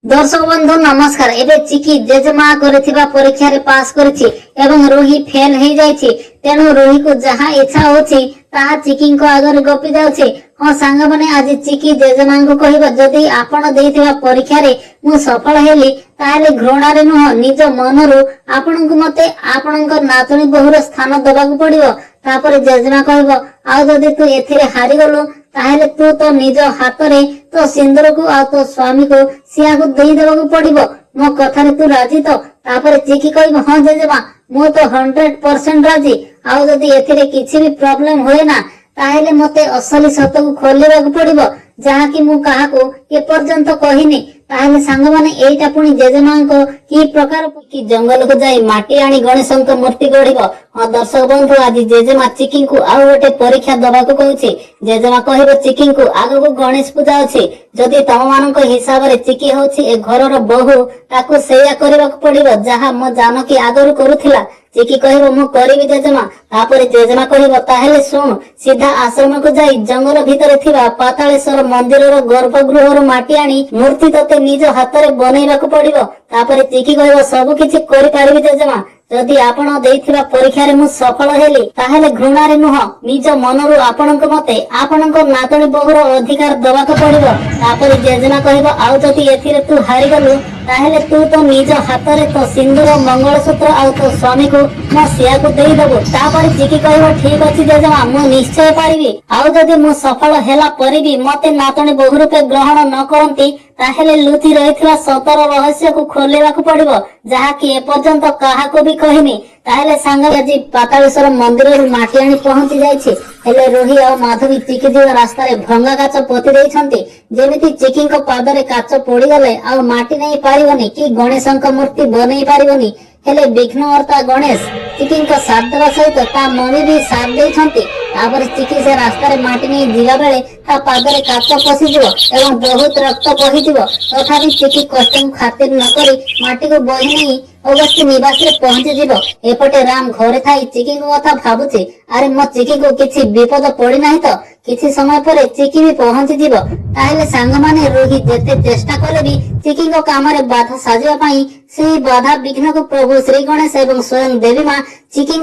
ଦର୍ଶକ ବନ୍ଧୁ, ନମସ୍କାର। ଏବେ ଚିକି ଜେଜେମା କରିଥିବା ପରୀକ୍ଷାରେ ପାସ୍ କରିଛି ଏବଂ ରୁହି ଫେଲ ହେଇଯାଇଛି। ତେଣୁ ରୁହିକୁ ଯାହା ଇଚ୍ଛା ହଉଛି, ତାହା ଚିକିଙ୍କ ଆଗରେ ଗପି ଯାଉଛି। ହଁ ସାଙ୍ଗମାନେ, ଆଜି ଚିକି ଜେଜେମାଙ୍କୁ କହିବ, ଯଦି ଆପଣ ଦେଇଥିବା ପରୀକ୍ଷାରେ ମୁଁ ସଫଳ ହେଲି, ତାହେଲେ ଘୃଣାରେ ନୁହଁ, ନିଜ ମନରୁ ଆପଣଙ୍କୁ ମତେ ଆପଣଙ୍କ ନାତୁଣୀ ବୋହୂର ସ୍ଥାନ ଦବାକୁ ପଡିବ। ତାପରେ ଜେଜେମା କହିବ, ଆଉ ଯଦି ତୁ ଏଥିରେ ହାରିଗଲୁ, ତାହେଲେ ତୁ ତୋ ନିଜ ହାତରେ ତୋ ସିନ୍ଦୁରକୁ ଆଉ ତୋ ସ୍ୱାମୀକୁ ସିଆକୁ ଦେଇଦେବାକୁ ପଡିବ। ମୋ କଥାରେ ତୁ ରାଜି ତ? ତାପରେ ଚିକି କହିବ, ହଁ ଜେଜେମା, ମୁଁ ତ 100% ରାଜି। ଆଉ ଯଦି ଏଥିରେ କିଛି ବି ପ୍ରୋବ୍ଲେମ ହୁଏ ନା, ତାହେଲେ ମତେ ଅସଲି ସତକୁ ଖୋଲିବାକୁ ପଡିବ, ଯାହାକି ମୁଁ କାହାକୁ ଏପର୍ଯ୍ୟନ୍ତ କହିନି। ତାହେଲେ ସାଙ୍ଗମାନେ, ଏଇଟା ପୁଣି ଜେଜେମାଙ୍କ କି ପ୍ରକାର କି ଜଙ୍ଗଲକୁ ଯାଇ ମାଟି ଆଣି ଗଣେଶଙ୍କ ମୂର୍ତ୍ତି ଗଢିବ? ହଁ ଦର୍ଶକ ବନ୍ଧୁ, ଆଜି ଜେଜେମା ଚିକିଙ୍କୁ ଆଉ ଗୋଟେ ପରୀକ୍ଷା ଦବାକୁ କହୁଛି। ଜେଜେମା କହିବ ଚିକିଙ୍କୁ, ଆଗକୁ ଗଣେଶ ପୂଜା ଅଛି। ଯଦି ତମ ମାନଙ୍କ ହିସାବରେ ଚିକି ହଉଛି ଏ ଘରର ବୋହୂ, ତାକୁ ସେଇଆ କରିବାକୁ ପଡିବ ଯାହା ମୋ ଜାନକୀ ଆଗରୁ କରୁଥିଲା। ଚିକି କହିବ, ମୁଁ କରିବି ଜେଜେମା। ତାପରେ ଜେଜେମା କହିବ, ତାହେଲେ ଶୁଣ, ସିଧା ଆଶ୍ରମକୁ ଯାଇ ଜଙ୍ଗଲ ଭିତରେ ଥିବା ପାତାଳେଶ୍ୱର ମନ୍ଦିରର ଗର୍ଭଗୃହରୁ ମାଟି ଆଣି ମୂର୍ତ୍ତି ତତେ ନିଜ ହାତରେ ବନେଇବାକୁ ପଡିବ। ତାପରେ ଚିକି କହିବ, ସବୁ କିଛି କରିପାରିବି ଜେଜେମା। ଯଦି ଆପଣ ଦେଇଥିବା ପରୀକ୍ଷାରେ ମୁଁ ସଫଳ ହେଲି, ତାହେଲେ ଘୃଣାରେ ନୁହଁ, ନିଜ ମନରୁ ଆପଣଙ୍କୁ ମତେ ଆପଣଙ୍କ ନାତୁଣୀ ବୋହୂର ଅଧିକାର ଦବାକୁ ପଡିବ। ତାପରେ ଜେଜେମା କହିବ, ଆଉ ଯଦି ଏଥିରେ ତୁ ହାରିଗଲୁ, ତାହେଲେ ତୁ ତୋ ନିଜ ହାତରେ ତୋ ସିନ୍ଦୁର, ମଙ୍ଗଳସୂତ୍ର ଆଉ ତୋ ସ୍ୱାମୀକୁ ମୋ ସିଆକୁ ଦେଇଦବୁ। ତାପରେ ଚିକି କହିବ, ଠିକ ଅଛି ଜେଜେମା, ମୁଁ ନିଶ୍ଚୟ ପାରିବି। ଆଉ ଯଦି ମୁଁ ସଫଳ ହେଲା ପରେ ବି ମତେ ନାତୁଣୀ ବୋହୂ ରୂପେ ଗ୍ରହଣ ନ କରନ୍ତି, ତାହେଲେ ଲୁଚି ରହିଥିବା ସତର ରହସ୍ୟକୁ ଖୋଲିବାକୁ ପଡିବ, ଯାହାକି ଏପର୍ଯ୍ୟନ୍ତ କାହାକୁ ବି କହିନି। ତାହେଲେ ସାଙ୍ଗ, ଆଜି ପାତାଳେଶ୍ୱର ମନ୍ଦିରରୁ ମାଟି ଆଣି ପହଞ୍ଚି ଯାଇଛି। ହେଲେ ରୋହି ଆଉ ମାଧବୀ ଚିକି ଯିବା ରାସ୍ତାରେ ଭଙ୍ଗା କାଚ ପୋତି ଦେଇଛନ୍ତି, ଯେମିତି ଚିକିଙ୍କ ପାଦରେ କାଚ ପଡିଗଲେ ଆଉ ମାଟି ନେଇ ପାରିବନି କି ଗଣେଶଙ୍କ ମୂର୍ତ୍ତି ବନେଇ ପାରିବନି। ହେଲେ ବିଘ୍ନହର୍ତ୍ତା ଗଣେଶ ଚିକିଙ୍କ ସାଥ ଦେବା ସହିତ ତା ମମି ବି ସାଥ ଦେଇଛନ୍ତି। ତାପରେ ଚିକି ସେ ରାସ୍ତାରେ ମାଟି ନେଇ ଯିବା ବେଳେ ତା ପାଦରେ କାଚ ପଶିଯିବ ଏବଂ ବହୁତ ରକ୍ତ ବହିଯିବ। ତଥାପି ଚିକି କଷ୍ଟକୁ ଖାତିର ନ କରି ମାଟିକୁ ବୋହି ନେଇ ଅଗସ୍ତି ନିବାସରେ ପହଞ୍ଚିଯିବ। ଏପଟେ ରାମ ଘରେ ଥାଇ ଚିକିଙ୍କ କଥା ଭାବୁଛି, ଆରେ ମୋ ଚିକିକୁ କିଛି ବିପଦ ପଡିନାହିଁ ତ? କିଛି ସମୟ ପରେ ଚିକି ବି ପହଞ୍ଚିଯିବ। ତାହେଲେ ସାଙ୍ଗମାନେ, ରୁହି ଯେତେ ଚେଷ୍ଟା କଲେ ବି ଚିକିଙ୍କ କାମରେ ବାଧା ସାଜିବା ପାଇଁ, ସେହି ବାଧା ବିଘ୍ନକୁ ପ୍ରଭୁ ଶ୍ରୀ ଗଣେଶ ଏବଂ ସ୍ୱୟଂ ଦେବୀ ମା ଚିକିଙ୍କ